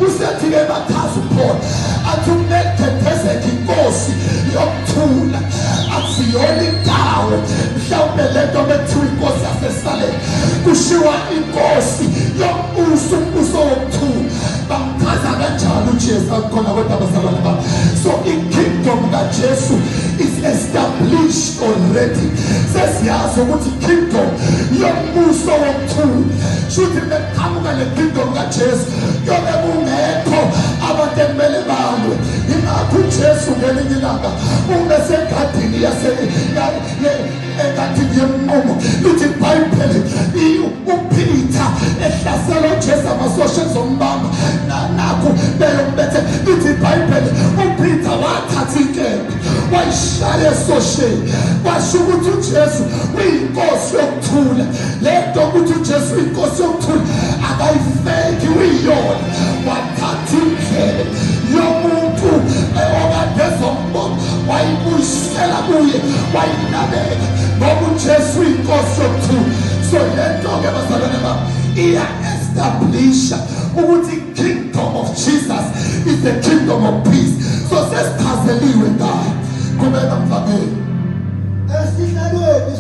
Usethi-ke bachaza uPaul athi uMelchizedek inkosi yokuthula akusiyona indawo, mhlawumbe lento bekuthiwa inkosi yaseSalem kushiwa inkosi yombuso, umbuso wokuthula. Bamchaza kanjalo uJesu akukhona kodwa bazalwane bami. So i-kingdom kaJesu is established already. Sesiyazi ukuthi kingdom yombuso wokuthula, shuthi beqhamuka le kingdom kaJesu kuyobe kungekho abantu ekumele balwe. Ingakho uJesu ngelinye ilanga uma esegadini engadini yemnqumo, lithi iBhayibheli uPeter ehlasela uJesu, amasosha ezombamba nakho beyombethe, lithi iBhayibheli uPeter wathatha inkemba wayishaya esosheni. Kwasho ukuthi uJesu uyinkosi yokuthula. Le nto ukuthi uJesu uyinkosi yokuthula akayifeki, uyiyona. Wathatha indlebe yomuntu okade ezombona wayibuyisela kuye, wayinabeka, ngoba uJesu uyinkosi yokuthula. So le nto-ke bazalwane bami iya-establisha ukuthi kingdom of Jesus is the kingdom of peace. So sesichazeliwe ngayo. Qhubeka mvangeli.